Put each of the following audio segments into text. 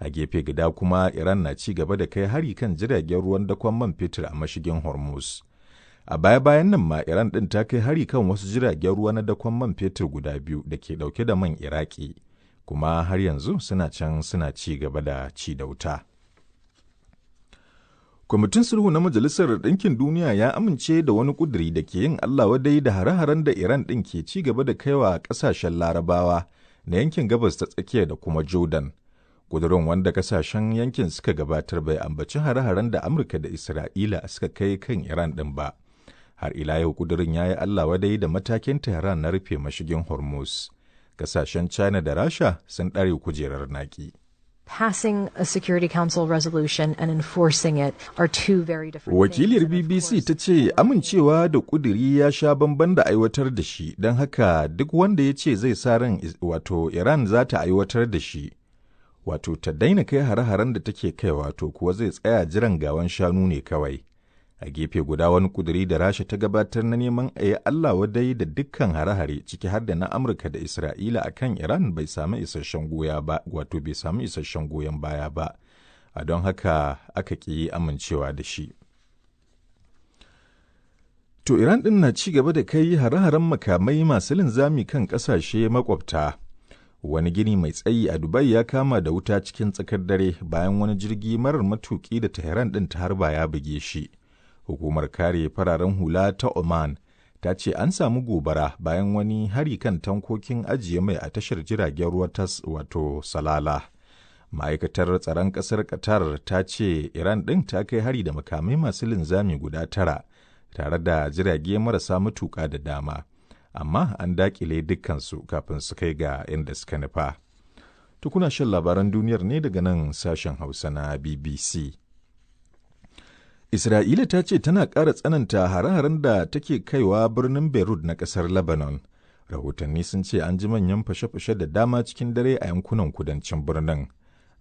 A gefe guda kuma Iran na ci gaba da kai hari kan jiragen ruwan dakon man fetur a mashigin Hormuz. A baya-bayan nan ma Iran ɗin ta kai hari kan wasu jiragen ruwa na dakon man fetur guda biyu da ke ɗauke da man Iraki, kuma har yanzu suna can suna ci gaba da ci da wuta. Kwamitin Sulhu na Majalisar Ɗinkin Duniya ya amince da wani ƙuduri da ke yin Allah wadai da hare-haren da Iran ɗin ke ci gaba da kaiwa ƙasashen Larabawa na yankin Gabas ta Tsakiya da kuma Jordan. Ƙudurin wanda ƙasashen yankin suka gabatar bai ambaci hare-haren da Amurka da Isra'ila suka kai kan Iran ɗin ba. Har ila yau ƙudurin ya yi Allah wadai da matakin Tehran na rufe mashigin Hormuz. Ƙasashen China da Rasha sun ɗare kujerar naƙi. Passing a Security Council resolution and enforcing it are two very different Wakiliyar things. BBC ta ce amincewa da ƙuduri ya sha bamban da aiwatar da shi, don haka duk wanda ya ce zai sa ran wato Iran za ta aiwatar da shi, wato ta daina kai hare-haren da take kai wato kuwa zai tsaya jiran gawan shanu ne kawai. A gefe guda wani ƙuduri da Rasha ta gabatar na neman a yi Allah wadai da dukkan hare-hare ciki har da na Amurka da Isra'ila a kan Iran bai sami isasshen goya ba, wato bai sami isasshen goyon baya ba. A don haka aka ƙi amincewa da shi. To Iran ɗin na ci gaba da kai hare-haren makamai masu linzami kan ƙasashe makwabta. Wani gini mai tsayi a Dubai ya kama da wuta cikin tsakar dare bayan wani jirgi marar matuƙi da Tehran ɗin ta harba ya buge shi. Hukumar kare fararen hula ta Oman ta ce an samu gobara bayan wani hari kan tankokin ajiye mai a tashar jiragen ruwa ta wato Salala. Ma'aikatar tsaron ƙasar Qatar ta ce Iran ɗin ta kai hari da makamai masu linzami guda tara tare da jirage marasa matuƙa da dama, amma an daƙile dukkansu kafin su kai ga inda suka nufa. Tukuna shan labaran duniyar ne daga nan sashen Hausa na BBC. Isra'ila ta ce tana ƙara tsananta hare-haren da take kaiwa birnin Beirut na ƙasar Lebanon. Rahotanni sun ce an ji manyan fashe-fashe da dama cikin dare a yankunan kudancin birnin.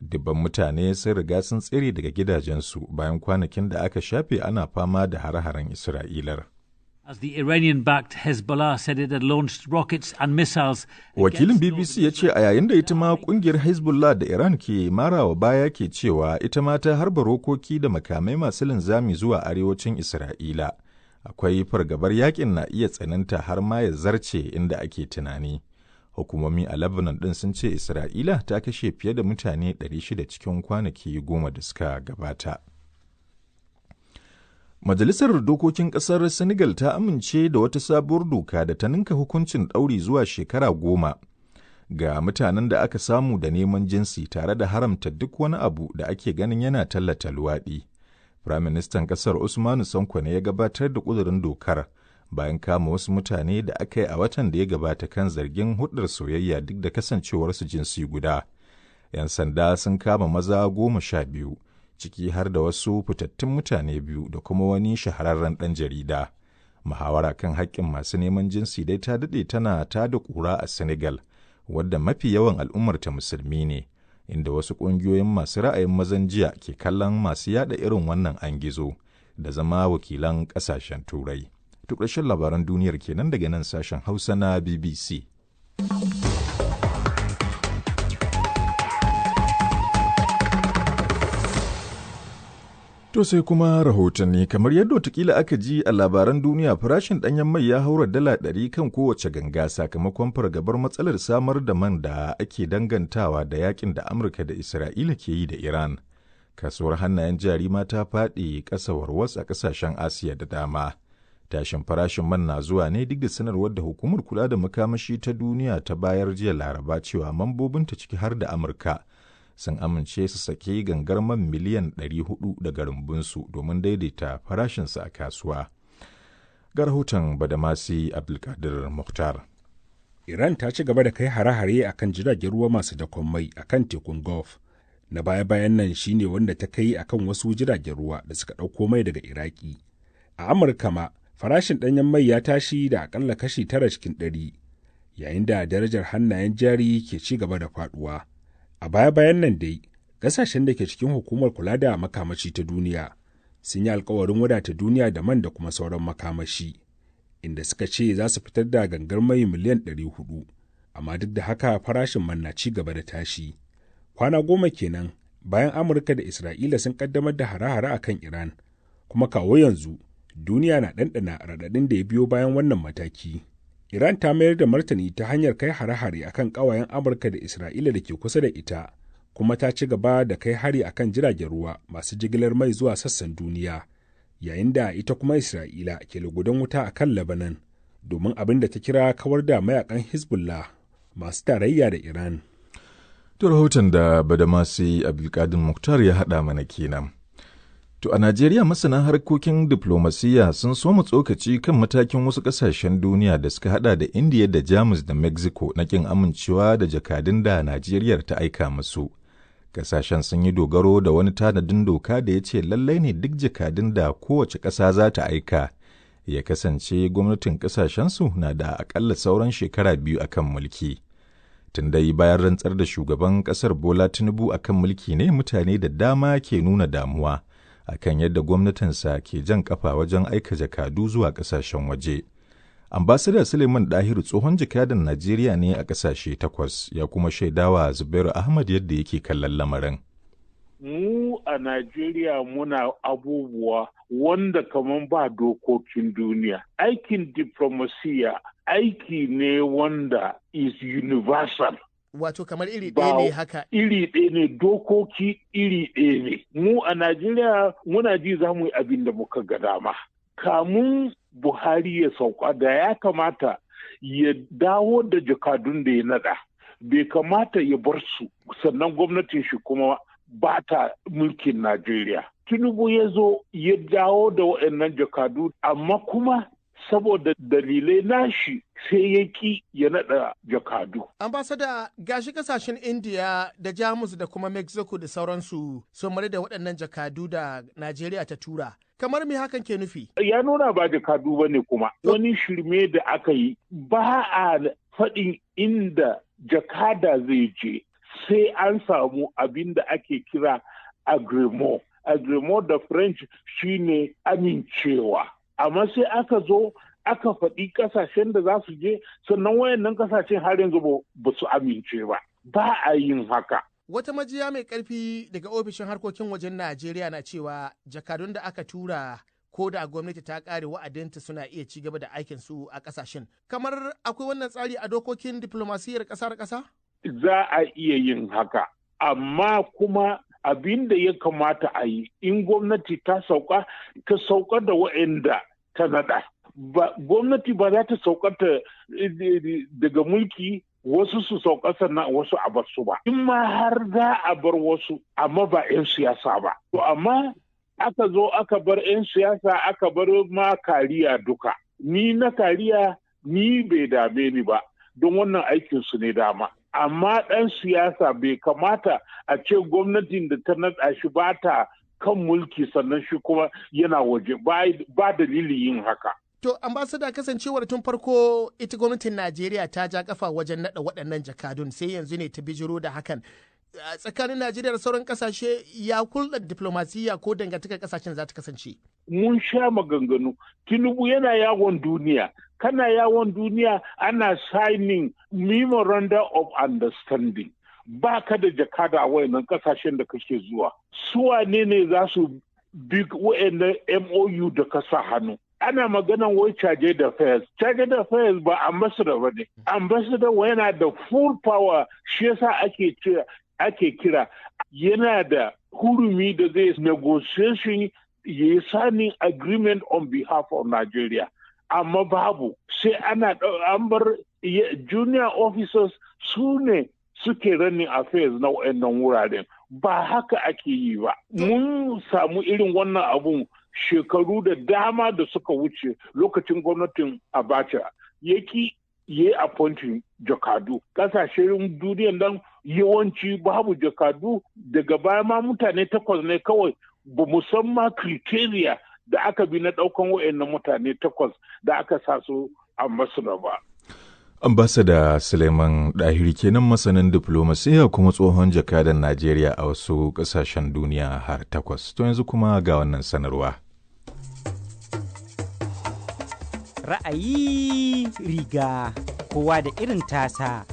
Dubban mutane sun riga sun tsere daga gidajensu bayan kwanakin da aka shafe ana fama da hare-haren Isra'ilar. As the Iranian-backed Hezbollah said it had launched rockets and missiles. Wakilin BBC ya ce a yayin da ita ma kungiyar Hezbollah da Iran ke marawa baya ke cewa ita ma ta harba rokoki da makamai masu linzami zuwa arewacin Isra'ila. Akwai fargabar yakin na iya tsananta har ma ya zarce inda ake tunani. Hukumomi a Lebanon din sun ce Isra'ila ta kashe fiye da mutane 600 cikin kwanaki 10 da suka gabata. Majalisar Dokokin Ƙasar Senegal ta amince da wata sabuwar doka da ta ninka hukuncin ɗauri zuwa shekara 10 ga mutanen da aka samu da neman jinsi tare da haramta duk wani abu da ake ganin yana tallata luwaɗi. Firaministan ƙasar Usmanu Sanko ne ya gabatar da ƙudurin dokar bayan kama wasu mutane da aka yi a watan da ya gabata kan zargin hudar soyayya duk da kasancewarsu jinsi guda. 'Yan sanda sun kama maza 12. Ciki har da wasu fitattun mutane biyu da kuma wani shahararren ɗan jarida. Muhawara kan haƙƙin masu neman jinsi dai ta daɗe tana ta da ƙura a Senegal, wadda mafi yawan al'ummarta musulmi ne, inda wasu ƙungiyoyin masu ra'ayin mazan jiya ke kallon masu yaɗa irin wannan angizo da zama wakilan ƙasashen Turai. To ƙarshen labaran duniyar kenan daga nan sashen Hausa na BBC. To sai kuma rahotanni kamar yadda watakila aka ji a labaran duniya, farashin ɗanyen mai ya haura dala 100 kan kowace ganga sakamakon fargabar matsalar samar da man da ake dangantawa da yakin da Amurka da Isra'ila ke yi da Iran. Kasuwar hannayen jari ma ta faɗi ƙasa warwas a ƙasashen Asiya da dama. Tashin farashin man na zuwa ne duk da sanarwar da hukumar kula da makamashi ta duniya ta bayar jiya Laraba cewa mambobinta ciki har da Amurka sun amince su saki gangar man miliyan 400 daga rumbunsu domin daidaita farashinsa a kasuwa. Ga rahoton Badamasi Abdulkadir Mukhtar. Iran ta ci gaba da kai hare-hare a kan jiragen ruwa masu dakon mai a kan tekun Gulf. Na baya-bayan nan shine wanda ta kai a kan wasu jiragen ruwa da suka ɗauko mai daga Iraki. A Amurka ma, farashin ɗanyen mai ya tashi da akalla kashi 9 cikin 100, yayin da darajar hannayen jari ke ci gaba da faɗuwa. A baya-bayan nan dai, ƙasashen da ke cikin hukumar kula da makamashi ta duniya sun yi alkawarin wadata duniya da man da kuma sauran makamashi, inda suka ce za su fitar da gangar mai miliyan 400, amma duk da haka farashin man na ci gaba da tashi. Kwana 10 kenan bayan Amurka da Isra'ila sun kaddamar da hare-hare a kan Iran, kuma kawo yanzu duniya na ɗanɗana raɗaɗin da ya biyo bayan wannan mataki. Iran ta mayar da martani ta hanyar kai hare-hare a kan ƙawayen Amurka da Isra'ila da ke kusa da ita, kuma ta ci gaba da kai hari a kan jiragen ruwa masu jigilar mai zuwa sassan duniya, yayin da ita kuma Isra'ila ke lugudan wuta a kan Lebanon, domin abin da ta kira kawar da mayakan Hezbollah masu tarayya da Iran. To rahoton da Badamasi Abdulkadir Muktar ya haɗa mana kenan. To a Najeriya masana harkokin diplomasiyya sun soma tsokaci kan matakin wasu ƙasashen duniya da suka hada da Indiya da Jamus da Mexico na ƙin amincewa da jakadun da Najeriya ta aika musu. Ƙasashen sun yi dogaro da wani tanadin doka da ya ce lallai ne duk jakadun da kowace ƙasa za ta aika ya kasance gwamnatin ƙasashensu na da aƙalla sauran shekara 2 akan mulki. Tun dai bayan rantsar da shugaban ƙasar Bola Tinubu akan mulki ne mutane da dama ke nuna damuwa akan yadda gwamnatinsa ke jan kafa wajen aika jakadu zuwa ƙasashen waje. Ambasada Suleiman Dahiru tsohon jakadan Najeriya ne a ƙasashe 8 ya kuma shaidawa Zubairu Ahmad yadda yake kallon lamarin. Mu a Najeriya muna abubuwa wanda kaman ba dokokin duniya. Aikin diplomasiya aiki ne wanda is universal. Wato kamar iri ɗaya ne haka. Iri ɗaya ne, dokoki iri ɗaya ne. Mu a Najeriya muna ji za mu yi abin da muka ga dama. Kamun Buhari ya sauka da ya kamata ya dawo da jakadun da ya naɗa. Bai kamata ya bar su sannan gwamnatin shi kuma ba ta mulkin Najeriya. Tinubu ya zo ya dawo da waɗannan jakadu amma kuma saboda dalilai nashi sai ya ki ya naɗa jakadu. Ambasada gashi kasashen India da Jamus da kuma Mexico da sauransu sun mara da waɗannan jakadu da Najeriya ta tura. Kamar me hakan ke nufi? Ya nuna ba jakadu ba ne kuma. Wani shirme da aka yi ba a faɗin inda jakada zai je sai an samu abin da ake kira agremo. Agremo da French shine amincewa. Amma sai aka zo aka faɗi ƙasashen da za su je sannan wayannan ƙasashen har yanzu ba su amince ba. Ba a yin haka. Wata majiya mai ƙarfi daga ofishin harkokin wajen Najeriya na cewa jakadun da aka tura ko da gwamnati ta ƙare wa'adinta suna iya ci gaba da aikin su a ƙasashen. Kamar akwai wannan tsari a dokokin diplomasiyyar ƙasa da ƙasa? Za a iya yin haka, amma kuma abin da ya kamata a yi in gwamnati ta sauka, ta sauka da wa'anda ta naɗa. Gwamnati ba za ta sauka ta daga mulki wasu su sauka sannan wasu a bar su ba. In ma har za a bar wasu amma ba 'yan siyasa ba. To amma aka zo aka bar 'yan siyasa aka bar ma kariya duka. Ni na kariya ni bai dame ni ba don wannan aikin su ne dama. Amma ɗan siyasa bai kamata a ce gwamnatin da ta naɗa shi ba ta kan mulki sannan shi kuma yana waje ba dalilin yin haka. To, ambasada kasancewar tun farko ita gwamnatin Najeriya ta ja kafa wajen naɗa waɗannan jakadun sai yanzu ne ta bijiro da hakan. Tsakanin Najeriya da sauran ƙasashe ya kulɗa diplomasiya ko dangantakar ƙasashen za ta kasance? Mun sha maganganu. Tinubu yana yawon duniya. Kana yawon duniya ana signing memorandum of understanding. Ba ka da jakada a wayannan ƙasashen da kake zuwa. Su wane ne za su bi wayannan MOU da ka sa hannu? Ana maganan wai charge da affairs. Charge da affairs ba ambassador ba ne. Ambassador yana da full power, shi yasa ake kira ake kira yana da hurumi da zai negotiation ya yi signing agreement on behalf of Nigeria. Amma babu sai ana an bar junior officers su ne suke running affairs na wayannan wuraren. Ba haka ake yi ba. Mun samu irin wannan abun shekaru da dama da suka wuce lokacin gwamnatin Abacha yaki ya yi appointing jakadu. Kasashen duniyan nan yawanci babu jakadu, daga baya ma mutane 8 ne kawai, ba musamman criteria da aka bi na daukan wayannan mutane 8 da aka sa su ambassador ba. Ambasada Suleiman Dahiri kenan, masanin diplomasiya kuma tsohon jakadan Najeriya a wasu ƙasashen duniya har 8. To yanzu kuma ga wannan sanarwa. Ra'ayi riga kowa da irin tasa.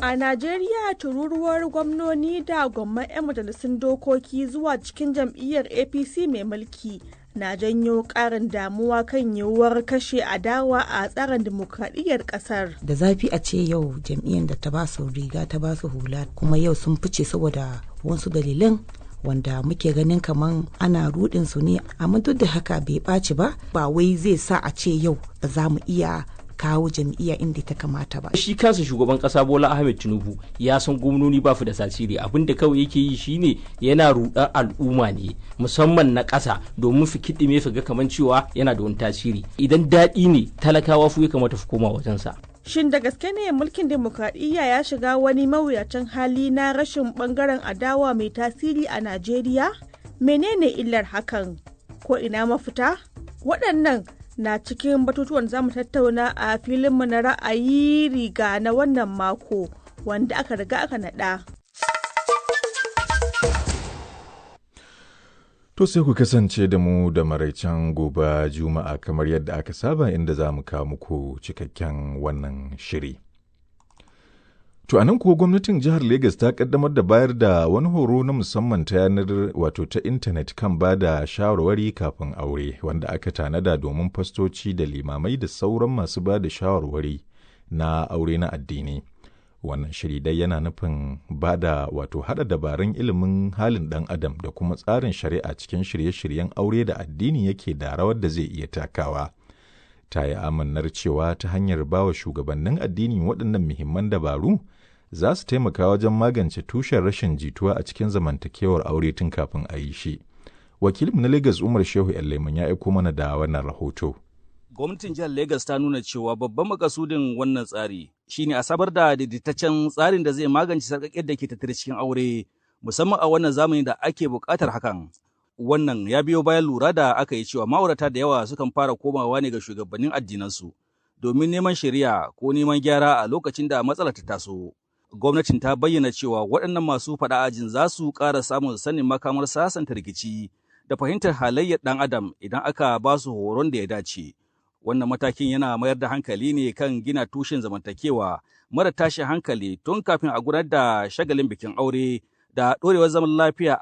A Najeriya, tururuwar gwamnoni da gwamman 'yan majalisun dokoki zuwa cikin jam'iyyar APC mai mulki na janyo ƙarin damuwa kan yiwuwar kashe adawa a tsarin dimokuraɗiyyar ƙasar. Da zafi a ce yau jam'iyyar da ta ba su riga ta ba su hula kuma yau sun fice saboda wasu dalilan wanda muke ganin kaman ana rudin su ne, amma duk da haka bai ɓaci ba, ba wai zai sa a ce yau ba za mu iya kawo jam'iyya inda ta kamata ba. Shi kansa shugaban kasa Bola Ahmed Tinubu ya san gwamnoni ba su da tasiri, abin da kawai yake yi shine yana rudar al'umma ne musamman na ƙasa domin su kiɗime su ga kaman cewa yana da wani tasiri. Idan daɗi ne talakawa su ya kamata su koma wajensa. Shin da gaske ne mulkin demokradiyya ya shiga wani mawuyacin hali na rashin bangaren adawa mai tasiri a Najeriya? Menene illar hakan? Ko ina mafita? Waɗannan na cikin batutuwan zamu tattauna a filinmu na ra'ayi riga na wannan mako wanda aka riga aka naɗa. To sai ku kasance da mu da maraicen gobe Juma'a kamar yadda aka saba inda za mu kawo muku cikakken wannan shiri. To anan kuwa gwamnatin jihar Legas ta kaddamar da bayar da wani horo na musamman ta yanar wato ta intanet kan ba da shawarwari kafin aure wanda aka tanada domin fastoci da limamai da sauran masu ba da shawarwari na aure na addini. Wannan shiri dai yana nufin ba da wato haɗa dabarun ilimin halin ɗan adam da kuma tsarin shari'a cikin shirye-shiryen aure da addini yake da rawar da zai iya takawa. Ta yi amannar cewa ta hanyar bawa shugabannin addini waɗannan muhimman dabaru za su taimaka wajen magance tushen rashin jituwa a cikin zamantakewar aure tun kafin a yi shi. Wakilinmu na Lagos Umar Shehu Leman ya aiko mana da wannan rahoto. Gwamnatin jihar Legas ta nuna cewa babban makasudin wannan tsari shine a sabar da daidaitaccen tsarin da zai magance sarƙaƙƙiyar da ke tattare cikin aure, musamman a wannan zamani da ake buƙatar hakan. Wannan ya biyo bayan lura da aka yi cewa ma'aurata da yawa sukan fara komawa ne ga shugabannin addinansu domin neman shari'a ko neman gyara a lokacin da matsalar ta taso. Gwamnatin ta bayyana cewa waɗannan masu faɗa ajin za su ƙara samun sanin makamar sasanta rikici da fahimtar halayyar ɗan adam idan aka ba su horon da ya dace. Wannan matakin yana mayar da hankali ne kan gina tushen zamantakewa mara tashin hankali tun kafin a gudanar da shagalin bikin aure da ɗorewar zaman lafiya.